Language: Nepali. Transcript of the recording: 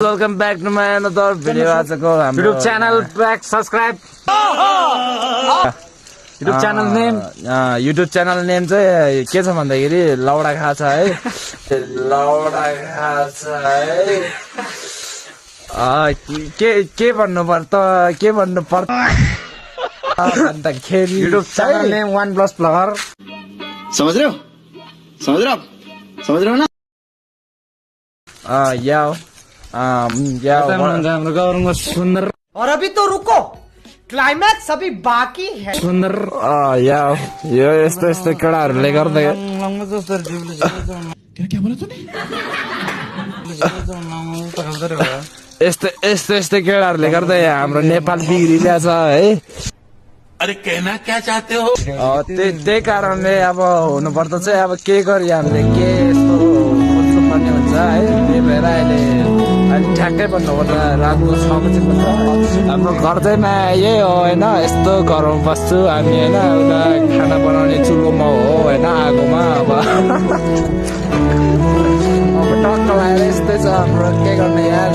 Welcome back to my another video. YouTube channel, back, subscribe. YouTube channel name. YouTube channel name चाहिँ के छ भन्दाखेरि लौडा खाछ है लौडा खाछ है के भन्नु पर्छ के भन्नु पर्छ भन्दाखेरि YouTube channel name OnePlus Vlogger. समझ रहे हो ना याओ हाम्रो गाउँमा सुन्दर और अभी तो रुको क्लाइमैक्स अभी बाकी है सुन्दर याओ यो यस्तो यस्तो केटाहरूले गर्दै यस्तो केटाहरूले गर्दै हाम्रो नेपाल बिग्रिरहेछ है अरे कहना क्या चाहते हो त्यही कारणले अब हुनुपर्दा चाहिँ अब के गरी हामीले के यस्तो खोज्नु पर्ने हुन्छ है त्यही भएर अहिले ठ्याक्कै भन्नुपर्दा रातको 6 बजी हाम्रो घर चाहिँ यही हो होइन यस्तो घरमा बस्छु हामी होइन एउटा खाना बनाउने चुलोमा हो होइन आगोमा अब टक्क लगाएर यस्तै छ हाम्रो के गर्ने यार